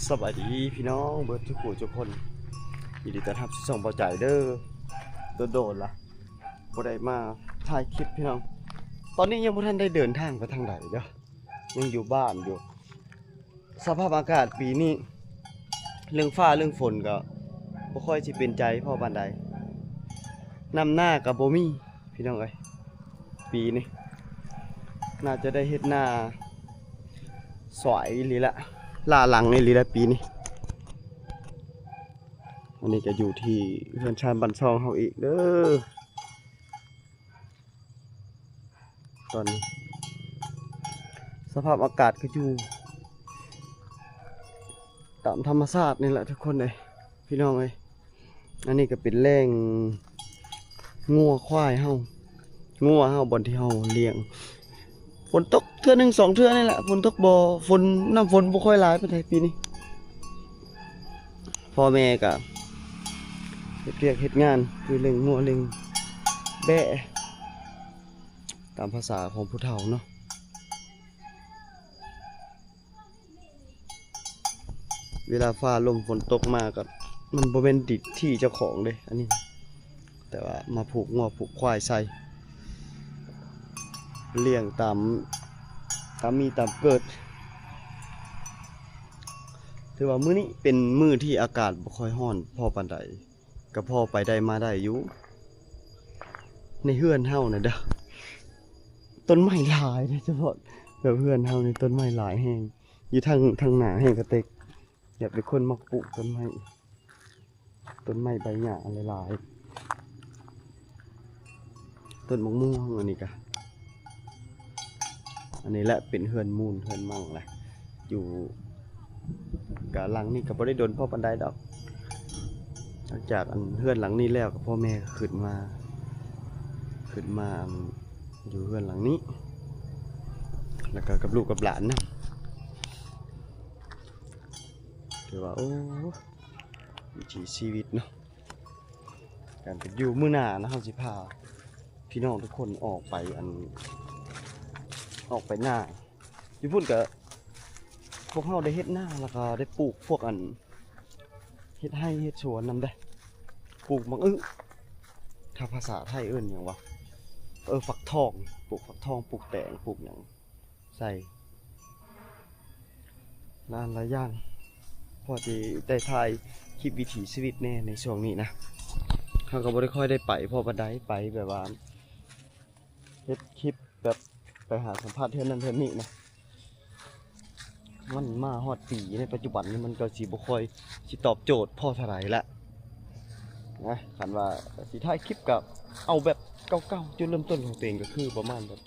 ສະບາຍດີພີ່ນ້ອງເບິດທຸກຜູ້ທຸກຄົນ ຍິນດີຕ້ອນຮັບສູ່ຊ່ອງເບົາໃຈເດີ້. ໂດນໆລະບໍ່ໄດ້ມາຖ່າຍຄລິບພີ່ນ້ອງ, ຕອນນີ້ຍັງບໍ່ທັນໄດ້ເດີນທາງໄປທາງໃດເດີ້, ຍັງຢູ່ບ້ານຢູ່. ສະພາບອາກາດປີນີ້ ເລື່ອງຟ້າເລື່ອງຝົນກໍບໍ່ຄ່ອຍຊິເປັນໃຈພໍປານໃດ, ນຳນາກໍບໍ່ມີພີ່ນ້ອງເອີຍ. ປີນີ້ໜ້າຈະໄດ້ເຮັດນາສວຍອີ່ຫຼີລະ, ລ້າຫຼັງອີ່ຫຼີລະປີນີ້. ອັນນີ້ກໍຢູ່ທີ່ເຮືອນຊານບ້ານຊ່ອງເຮົາອີກເດີ້. ຕອນນີ້ສະພາບອາກາດກໍຢູ່ຕາມທຳມະຊາດນີ້ແຫຼະທຸກຄົນເອີຍ ພີ່ນ້ອງເອີຍ. ອັນນີ້ກໍເປັນແລ່ງງົວຄວາຍເຮົາ, ງົວເຮົາບ່ອນທີ່ເຮົາລ້ຽງ. ຝົນຕົກເທື່ອໜຶ່ງສອງເທື່ອນີ້ແຫຼະ, ຝົນຕົກບໍ່, ຝົນ, ນ້ຳຝົນບໍ່ຄ່ອຍຫຼາຍປານໃດປີນີ້. ພໍ່ແມ່ກໍເຮັດວຽກເຮັດງານ ຄືລ້ຽງງົວລ້ຽງແບ້ ຕາມພາສາຂອງຜູ້ເຖົ້າເນາະ. ເວລາຟ້າລົມຝົນຕົກມາກໍ ມັນບໍ່ແມ່ນດິນທີ່ເຈົ້າຂອງເດ້ ອັນນີ້, ແຕ່ວ່າມາຜູກງົວຜູກຄວາຍໃສ່ ລ້ຽງຕາມ, ຕາມມີຕາມເກີດ. ຖືວ່າມື້ນີ້ເປັນມື້ທີ່ອາກາດບໍ່ຄ່ອຍຮ້ອນພໍປານໃດ, ກໍພໍໄປໄດ້ມາໄດ້ຢູ່. ໃນເຮືອນເຮົານະເດີ້ ຕົ້ນໄມ້ຫຼາຍເດ້ ສະເພາະແບບເຮືອນເຮົານີ້ຕົ້ນໄມ້ຫຼາຍແຮງ, ຢູ່ທາງ, ທາງໜ້າແຮງກະເຕັກ. ຢາກເປັນຄົນມັກປູກຕົ້ນໄມ້, ຕົ້ນໄມ້ໃບຫຍ້າຫຼາຍໆ, ຕົ້ນໝາກມ່ວງ. ອັນນີ້ກະ ອັນນີ້ແຫຼະເປັນເຮືອນມູນເຮືອນມັ່ງແຫຼະ ຢູ່ ກະຫຼັງນີ້ກໍບໍ່ໄດ້ດົນພໍປານໃດດອກ. ຫຼັງຈາກອັນເຮືອນຫຼັງນີ້ແລ້ວ ກໍພໍ່ແມ່ກໍຂຶ້ນມາ, ຂຶ້ນມາອັນຢູ່ເຮືອນຫຼັງນີ້ ແລ້ວກໍກັບລູກກັບຫຼານນຳ. ຖືວ່າ ໂອ້ ວິຖີຊີວິດເນາະ ການເປັນຢູ່. ມື້ໜ້ານະ ເຮົາຊິພາພີ່ນ້ອງທຸກຄົນອອກໄປອັນ ອອກໄປນາ. ຢູ່ພຸ້ນກະພວກເຮົາໄດ້ເຮັດນາ ແລ້ວກະໄດ້ປູກພວກອັນ ເຮັດໄຮ່ເຮັດສວນນຳເດ້, ປູກໝາກອຶ, ຖ້າພາສາໄທເອີ້ນຫຍັງວະ, ເອີ ຟັກທອງ, ປູກຟັກທອງ ປູກແຕງ ປູກຫຍັງໃສ່ ຫຼາຍໆຢ່າງ ພໍຊິໄດ້ຖ່າຍຄລິບວິຖີຊີວິດແດ່ໃນຊ່ວງນີ້ນະ. ເຮົາກໍບໍ່ໄດ້ຄ່ອຍໄດ້ໄປພໍປານໃດ, ໄປແບບວ່າເຮັດຄລິບ ແບບໄປຫາສຳພາດເທື່ອນັ້ນເທື່ອນີ້ນະ. ມັນມາຮອດປີໃນປັດຈຸບັນນີ້ ມັນກໍຊິບໍ່ຄ່ອຍຊິຕອບໂຈດພໍເທົ່າໃດລະນະ. ຄັນວ່າຊິຖ່າຍຄລິບກໍເອົາແບບເກົ່າໆ ຈຸດເລີ່ມຕົ້ນຂອງຕົວເອງກໍຄືປະມານແບບ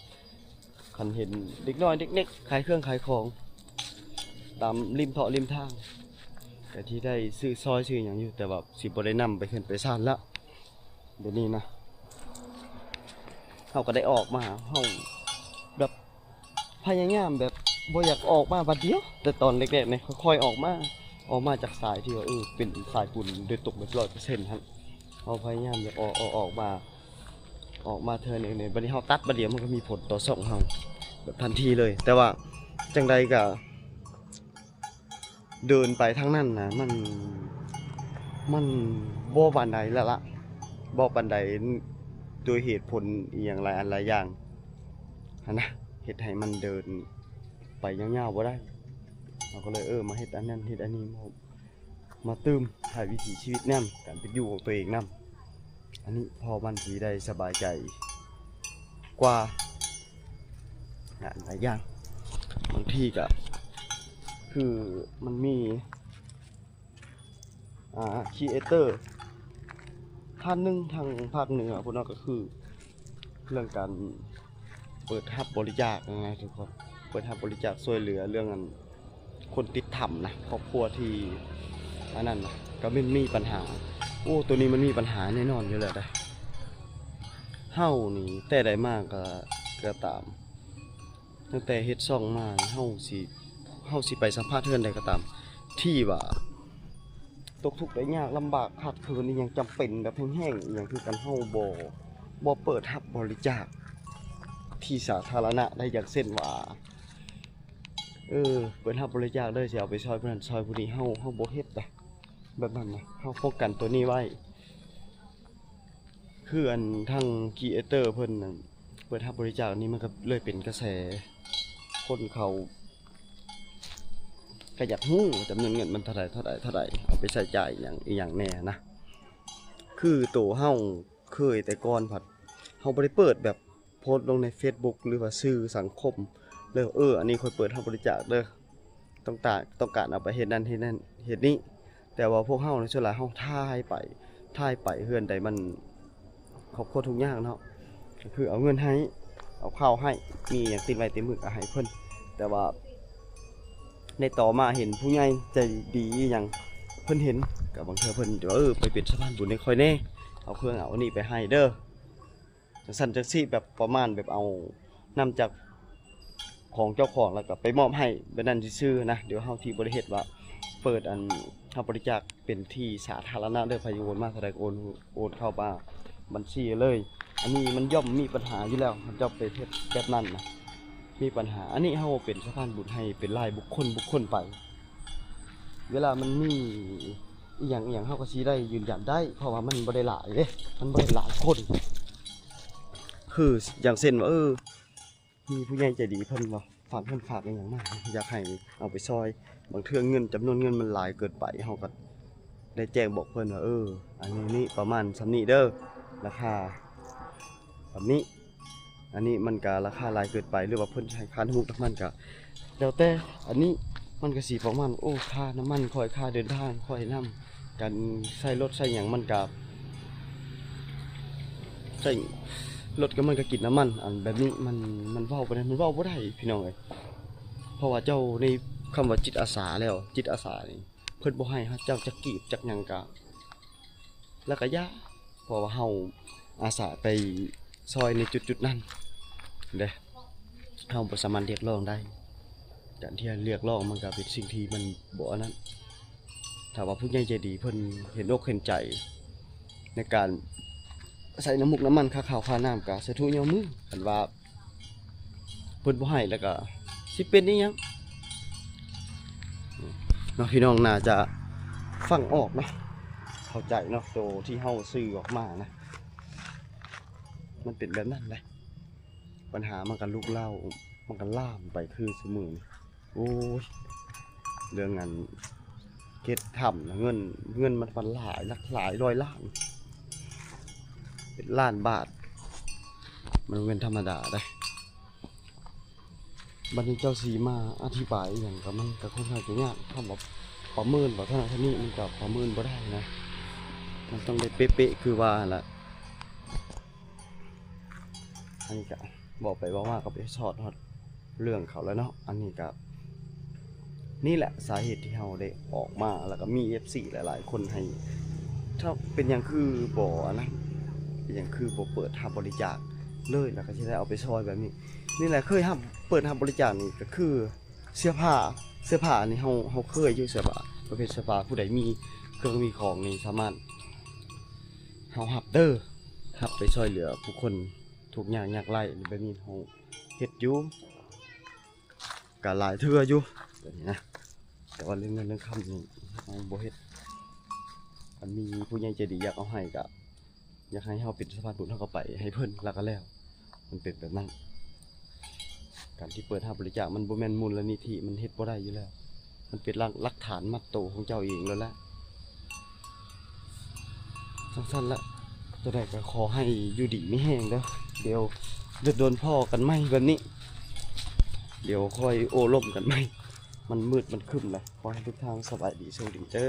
ຄັນເຫັນເດັກນ້ອຍເດັກເນັກຂາຍເຄື່ອງຂາຍຂອງຕາມລິມເທາະລິມທາງ ກໍທີ່ໄດ້ຊື້ຊອຍຊື້ຫຍັງຢູ່, ແຕ່ວ່າຊິບໍ່ໄດ້ນຳໄປເຮືອນໄປຊານລະ. ດຽວນີ້ນະ ເຮົາກໍໄດ້ອອກມາ, ເຮົາແບບພະຍາຍາມແບບບໍ່ຢາກອອກມາບາດດຽວ, ແຕ່ຕອນແລກໆນີ້ຄ່ອຍໆອອກມາ, ອອກມາຈາກສາຍທີ່ວ່າ ເອີ ເປັນສາຍບຸນໂດຍຕົງແບບຮ້ອຍເປີເຊັນຫັ້ນ. ເຮົາພະຍາຍາມຢາກອອກ, ອອກ, ອອກມາ, ອອກມາເທື່ອໜຶ່ງນີ້, ບາດນີ້ເຮົາຕັດບາດດຽວ ມັນກໍມີຜົນຕໍ່ຊ່ອງເຮົາແບບທັນທີເລີຍ. ແຕ່ວ່າຈັ່ງໃດກໍ ເດີນໄປທາງນັ້ນນະ ມັນ, ມັນບໍ່ປານໃດແລ້ວລະ, ບໍ່ປານໃດ ໂດຍເຫດຜົນອີ່ຫຍັງຫຼາຍອັນຫຼາຍຢ່າງຫັ້ນນະ, ເຮັດໃຫ້ມັນເດີນໄປຍາວໆບໍ່ໄດ້. ເຮົາກໍເລີຍ ເອີ ມາເຮັດອັນນັ້ນເຮັດອັນນີ້ ມາຕື່ມຖ່າຍວິຖີຊີວິດນຳ ການເປັນຢູ່ຂອງຕົວເອງນຳ. ອັນນີ້ພໍມັນຊິໄດ້ສະບາຍໃຈກວ່າຫຼາຍຢ່າງ. ບາງທີກໍຄືມັນມີ ອ່າ ຄຣີເອເຕີທ່ານໜຶ່ງທາງພາກເໜືອພຸ້ນເນາະ, ກໍຄືເລື່ອງການເປີດຮັບບໍລິຈາກນະທຸກຄົນ, ເປີດຮັບບໍລິຈາກຊ່ວຍເຫຼືອເລື່ອງອັນ ຄົນຕິດຖ້ຳນະ, ຄອບຄົວທີ່ອັນນັ້ນນະ ກໍແມ່ນມີບັນຫາ. ໂອ້ ໂຕນີ້ມັນມີບັນຫາແນ່ນອນຢູ່ແລ້ວເດ້. ເຮົານີ້ແຕ່ໃດມາກໍ, ກໍຕາມ, ຕັ້ງແຕ່ເຮັດຊ່ອງມາ ເຮົາຊິ, ເຮົາຊິໄປສຳພາດເຮືອນໃດກໍຕາມ ທີ່ວ່າຕົກທຸກໄດ້ຍາກລຳບາກຂາດເຂີນອີ່ຫຍັງ ຈຳເປັນແບບແຮງໆອີ່ຫຍັງຄືກັນ, ເຮົາບໍ່, ບໍ່ເປີດຮັບບໍລິຈາກທີ່ສາທາລະນະໄດ້. ຢ່າງເຊັ່ນວ່າ ເອີ ເປີດຮັບບໍລິຈາກເດີ ຊິເອົາໄປຊ່ອຍຜູ້ນັ້ນຊ່ອຍຜູ້ນີ້ ເຮົາ ເຮົາບໍ່ເຮັດໃດ ແບບນັ້ນນະ ເຮົາປ້ອງກັນໂຕນີ້ໄວ້. ຄືອັນທາງຄຣີເອເຕີເພິ່ນນັ້ນເປີດຮັບບໍລິຈາກນີ້ ມັນກໍເລີຍເປັນກະແສ ຄົນເຂົາກໍຢາກຮູ້ວ່າຈຳນວນເງິນມັນເທົ່າໃດ ເທົ່າໃດ ເທົ່າໃດ ເອົາໄປໃຊ້ຈ່າຍອີຫຍັງ ອີຫຍັງແດ່ນະ. ຄືໂຕເຮົາເຄີຍແຕ່ກ່ອນພັດ ເຮົາບໍ່ໄດ້ເປີດແບບໂພສລົງໃນເຟສບຸກ ຫຼືວ່າສື່ສັງຄົມເລີຍ ເອີ ອັນນີ້ຂ້ອຍເປີດຮັບບໍລິຈາກເດີ ຕ້ອງການ ຕ້ອງການເອົາໄປເຮັດນັ້ນເຮັດນັ້ນເຮັດນີ້. ແຕ່ວ່າພວກເຮົານີ້ ສ່ວນຫຼາຍເຮົາຖ່າຍໄປ ຖ່າຍໄປເຮືອນໃດມັນຄອບຄົວທຸກຍາກເນາະ ກໍຄືເອົາເງິນໃຫ້ ເອົາເຂົ້າໃຫ້ ມີຫຍັງຕິດໄມ້ຕິດມືກໍໃຫ້ເພິ່ນ. ແຕ່ວ່າໃນຕໍ່ມາເຫັນຜູ້ໃຫຍ່ໃຈດີອີຫຍັງ ເພິ່ນເຫັນ ກໍບາງເທື່ອເພິ່ນຈະວ່າ ເອີ ໄປເປັນສະພານບຸນໃຫ້ຂ້ອຍແດ່ ເອົາເຄື່ອງເອົາອັນນີ້ໄປໃຫ້ເດີ ຈັ່ງຊັ້ນຈັ່ງຊີ້ ແບບປະມານແບບເອົານຳຈາກຂອງເຈົ້າຂອງ ແລ້ວກໍໄປມອບໃຫ້ແບບນັ້ນຊື່ໆນະ. ດຽວເຮົາທີ່ບໍ່ໄດ້ເຮັດວ່າເປີດອັນຮັບບໍລິຈາກເປັນທີ່ສາທາລະນະເດີ ໃຜຢາກໂອນມາເທົ່າໃດກໍໂອນ ໂອນເຂົ້າມາບັນຊີເລີຍ. ອັນນີ້ມັນຍ່ອມມີບັນຫາຢູ່ແລ້ວ ເຂົາເຈົ້າໄປເຮັດແບບນັ້ນນະ ມີບັນຫາ. ອັນນີ້ເຮົາເປັນສະພານບຸນໃຫ້ເປັນລາຍບຸກຄົນ ບຸກຄົນໄປ ເວລາມັນມີອີ່ຫຍັງອີ່ຫຍັງ ເຮົາກໍຊິໄດ້ຢືນຢັນໄດ້ ເພາະວ່າມັນບໍ່ໄດ້ຫຼາຍເດ້ ມັນບໍ່ໄດ້ຫຼາຍຄົນ. ຄືຢ່າງເຊັ່ນວ່າ ເອີ ມີຜູ້ໃຫຍ່ໃຈດີເພິ່ນວ່າຝາກເງິນຝາກອີ່ຫຍັງມາ ຢາກໃຫ້ເອົາໄປຊ່ອຍ ບາງເທື່ອເງິນ ຈຳນວນເງິນມັນຫຼາຍເກີນໄປ ເຮົາກໍໄດ້ແຈ້ງບອກເພິ່ນວ່າ ເອີ ອັນນີ້ນີ້ປະມານສ່ຳນີ້ເດີ ລາຄາສ່ຳນີ້. ອັນນີ້ມັນກະລາຄາຫຼາຍເກີນໄປ ຫຼືວ່າເພິ່ນໃຫ້ຄ່ານ້ຳມັນ ນ້ຳມັນກະແລ້ວແຕ່. ອັນນີ້ມັນກະຊິປະມານ ໂອ້ ຄ່ານ້ຳມັນຂ້ອຍ ຄ່າເດີນທາງຂ້ອຍນຳ ການໃຊ້ລົດໃຊ້ຫຍັງມັນກະ ໃຊ້ລົດກໍມັນກະກິນນ້ຳມັນ. ອັນແບບນີ້ມັນ ມັນເວົ້າບໍ່ໄດ້ ມັນເວົ້າບໍ່ໄດ້ພີ່ນ້ອງເອີຍ ເພາະວ່າເຈົ້າໃນຄຳວ່າຈິດອາສາແລ້ວ ຈິດອາສານີ້ ເພິ່ນບໍ່ໃຫ້ເຮົາເຈົ້າຈັກກີບຈັກຫຍັງກະ ແລ້ວກະຢ່າ ເພາະວ່າເຮົາອາສາໄປຊ່ອຍໃນຈຸດໆນັ້ນເດ້ ເຮົາບໍ່ສາມາດຮຽກຮ້ອງໄດ້. ການທີ່ຮຽກຮ້ອງມັນກະເປັນສິ່ງທີ່ມັນບໍ່ອັນນັ້ນ. ຖ້າວ່າຜູ້ໃຫຍ່ໃຈດີເພິ່ນເຫັນອົກເຫັນໃຈໃນການໃຊ້ນ້ຳມູກນ້ຳມັນ ຄ່າເຂົ້າຄ່ານ້ຳ ກະສາທຸຍົກມື. ຄັນວ່າ ເພິ່ນບໍ່ໃຫ້ແລ້ວກໍຊິເປັນອີ່ຫຍັງເນາະ ພີ່ນ້ອງໜ້າຈະຟັງອອກເນາະ ເຂົ້າໃຈເນາະ ໂຕທີ່ເຮົາສື່ອອກມານະ ມັນເປັນແບບນັ້ນແຫຼະ. ບັນຫາມັນກໍລຸກລາມ ມັນກໍລາມໄປຄືຊຸມື້ນີ້ ໂອ້ຍ ເລື່ອງອັນເຮັດຖ້ຳນະ ເງິນ ເງິນມັນພັນຫຼາຍ ຫຼັກຫຼາຍຮ້ອຍລ້ານ ເປັນລ້ານບາດ ມັນບໍ່ແມ່ນທຳມະດາເດ້. ບັດນີ້ເຈົ້າຊິມາອະທິບາຍອີ່ຫຍັງກໍມັນກໍຄ່ອນຂ້າງຈະຍາກ ຄຳວ່າປະເມີນວ່າເທົ່ານັ້ນເທົ່ານີ້ ມັນກໍປະເມີນບໍ່ໄດ້ນະ ມັນຕ້ອງໄດ້ເປະໆຄືວ່າຫັ້ນລະ. ອັນນີ້ກະເວົ້າໄປເວົ້າມາກໍໄປສອດຮອດເລື່ອງເຂົາແລ້ວເນາະ. ອັນນີ້ກະ ນີ້ແຫຼະສາເຫດທີ່ເຮົາໄດ້ອອກມາ ແລ້ວກໍມີເອັຟຊີຫຼາຍໆຄົນໃຫ້ ຖ້າເປັນຫຍັງຄືບໍ່ອັນນັ້ນ ເປັນຫຍັງຄືບໍ່ເປີດຮັບບໍລິຈາກເລີຍ ແລ້ວກໍຊິໄດ້ເອົາໄປຊ່ອຍແບບນີ້. ນີ້ແຫຼະເຄີຍຮັບ ເປີດຮັບບໍລິຈາກນີ້ກໍຄືເສື້ອຜ້າ ເສື້ອຜ້ານີ້ເຮົາ ເຮົາເຄີຍຢູ່ ເສື້ອຜ້າ ປະເພດເສື້ອຜ້າ ຜູ້ໃດມີເຄື່ອງມີຂອງນີ້ສາມາດ ເຮົາຮັບເດີ ຮັບໄປຊ່ອຍເຫຼືອຜູ້ຄົນທຸກຍາກຍາກໄຮ້ແບບນີ້ ເຮົາເຮັດຢູ່ ກະຫຼາຍເທື່ອຢູ່ແບບນີ້ນະ ແຕ່ວ່າເລື່ອງເງິນເລື່ອງຄຳນີ້ເຮົາບໍ່ເຮັດ. ຄັນມີຜູ້ໃຫຍ່ໃຈດີຢາກເອົາໃຫ້ກະ ຢາກໃຫ້ເຮົາເປັນສະພານບຸນ ເຮົາກໍໄປໃຫ້ເພິ່ນ ແລ້ວກໍແລ້ວ ມັນເປັນແບບນັ້ນ. ການທີ່ເປີດຮັບບໍລິຈາກມັນບໍ່ແມ່ນມູນລະນິທິ ມັນເຮັດບໍ່ໄດ້ຢູ່ແລ້ວ ມັນເປັນຫຼັກ ຫຼັກຖານມັດໂຕຂອງເຈົ້າເອງໂລດແຫຼະ. ຈັ່ງຊັ້ນລະ ຈັ່ງໃດກໍຂໍໃຫ້ຢູ່ດີມີແຮງເດີ ດຽວດົນໆພໍ້ກັນໃໝ່ແບບນີ້ ດຽວຄ່ອຍໂອ້ລົມກັນໃໝ່ ມັນມືດມັນຄຶ້ມແຫຼະ. ຂໍໃຫ້ທຸກທ່ານສະບາຍດີໂຊກດີເດີ.